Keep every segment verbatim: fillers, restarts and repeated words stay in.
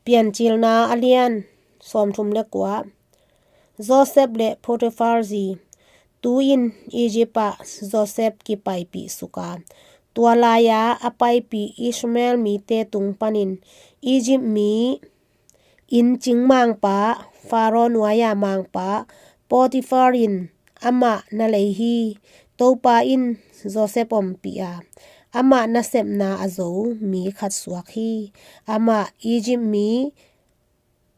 Piancilna a lian sawmthum le kua. Joseph le Potiphar zi. Tu-in Egypt ah Joseph kipaipih suka, tua lai-a a paipih Ishmael mite tung panin Egypt mi inncing mangpa, Pharaoh nuai-a mangpa Potiphar in amah na lei hi. Topa in Joseph ompih a, amah nasepna a zo mi khat suak hi. Amah Egypt mi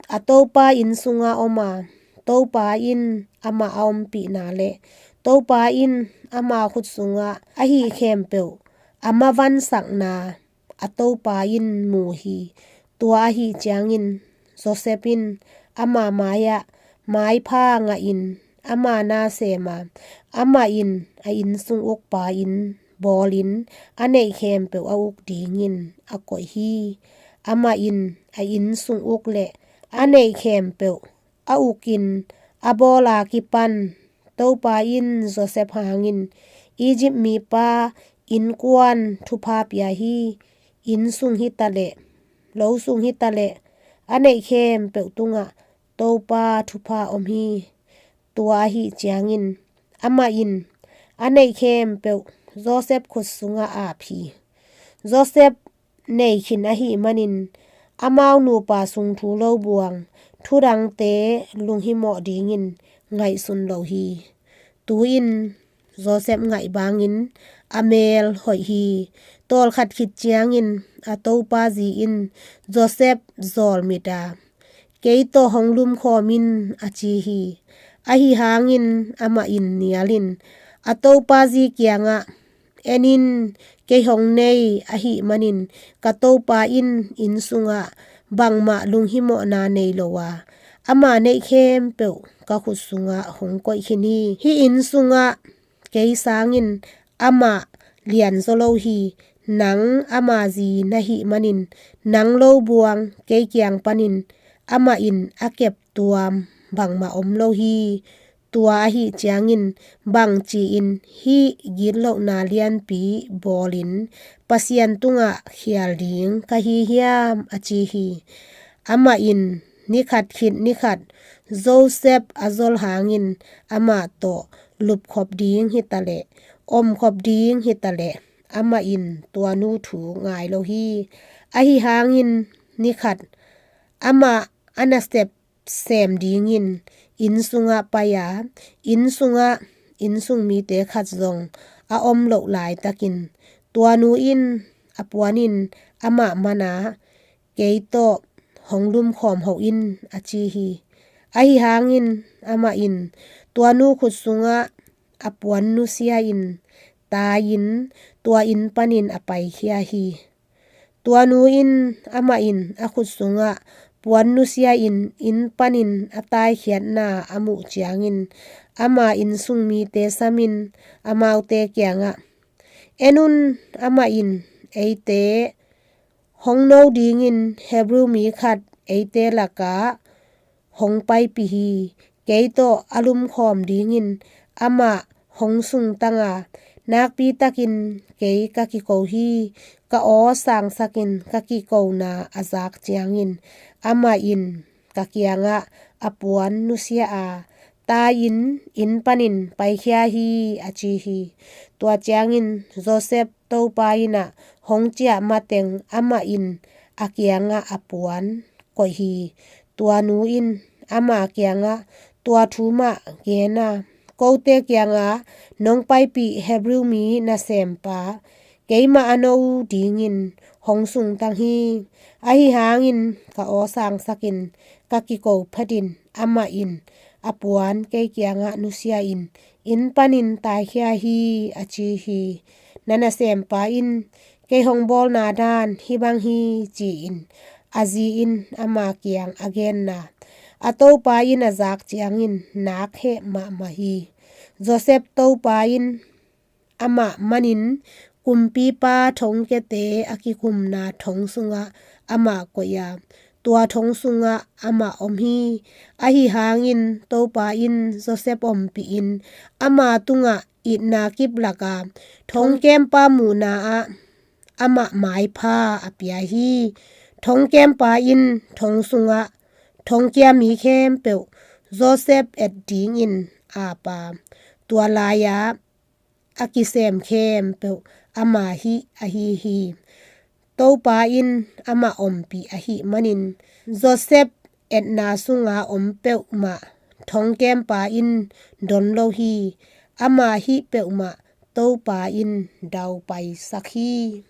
a topa inn sungah om a, Topa in amah a ompihna le Topa in ama khut sungah a hih khempeuh a mavansakna a Topa in mu hi. Tua ahi ciangin Joseph in ama mai-ah maipha ngahin ama na sem a, amah in a innsung ukpa in bawlin a neih khempeuh a uk dingin a koih hi. Amah in a innsung uk le a neih khempeuh a ukin a bawl a kipan Topa in Joseph hangin Egypt mipa innkuan thupha pia hi. Innsung hitaleh, lo sung hitaleh, a neih khempeuh tungah Topa thupha om hi. Tua ahi ciangin amah in a neih khempeuh Joseph khut sungah ap hi. Joseph nei khin ahih manin amau nupa sung thu lo buang thudangte lunghimawh dingin ngaihsun lo hi. Tu-in Joseph ngaih bangin a mel hoih hi. Tawlkhat khit ciangin a topa zi in Joseph zawlmit a, "Kei tawh hong lumkhawm in," a ci hi. Ahi hangin amah in nialin a topa zi kiangah, "En in, kei hong nei ahih manin ka topa in inn sungah bangmah lunghimawhna nei lo a, ama neih khempeuh ka khut sungah hong koih khin hi. Hih inn sungah kei sangin amah lianzaw lo hi. Nang ama zi na hih manin nang lo buang kei kiang panin amah in a keptuam bangmah om lo hi." Tua ahi ciangin bangci-in hih gitlohna lianpi bawlin Pasian tungah khial ding ka hi hiam, a ci hi. Amah in nikhat khit nikhat Joseph a zol hangin amah tawh lupkhop ding hitaleh, omkhop ding hitaleh, amah in tua nu thu ngai lo hi. Ahi hangin nikhat amah a nasep sem dingin inn sungah pai a, inn sungah innsung mite khat zong a om loh laitakin tua nu in a puanin amah man a, "Kei tawh hong lumkhawm hoh in," a ci hi. Ahi hangin amah in tua nu khut sungah a puan nusia-in tai-in tua inn panin a paikhia hi. Tua nu in amah in a khut sungah puan nusia-in inn panin a taikhiatna a muh ciangin ama innsung mite samin amaute kiangah, "En un, amah in eite hong no dingin Hebrew mi khat eite lakah hong paipih hi. Kei tawh a lumkhawm dingin amah hong sungtang a, nakpitakin kei ka kiko hi. Ka aw sangsakin ka kikona a zak ciangin amah in ka kiangah a puan nusia a, tai-in inn panin paikhia hi," a ci hi. Tua ciangin Joseph Topa in a hong ciah mateng amah in a kiangah a puan koih hi. Tua nu in ama kiangah tua thu mah gen a, "Kote kiangah nong paipih Hebrew mi nasempa keimah a no dingin hong sungtang hi. Ahi hangin ka aw sangsakin ka kiko phetin amah in a puan kei kiangah nusia-in inn panin taikhia hi," a ci hi. Na nasempa in, "Kei hong bawlna dan hih bang hi," ci-in a zi in ama kiang a genna a topa in a zak ciangin nak heh mahmah hi. Joseph Topa in amah manin kumpipa thongkiate a kikumna thong sungah amah koih a, tua thong sungah amah om hi. Ahi hangin Topa in Joseph ompihin ama tungah itna kiplak a, thongkempa muhna ah amah maipha a pia hi. Thongkempa in thong sungah thongkia mi khempeuh Josef et dingin ap a, tua lai-a a kisem khempeuh ama hih ahi hi. Topa in amah ompih ahih manin Josef etna sunga om peuhmah thongkempa in don lo hi. Ama hih peuhmah Topa in daupaisak hi.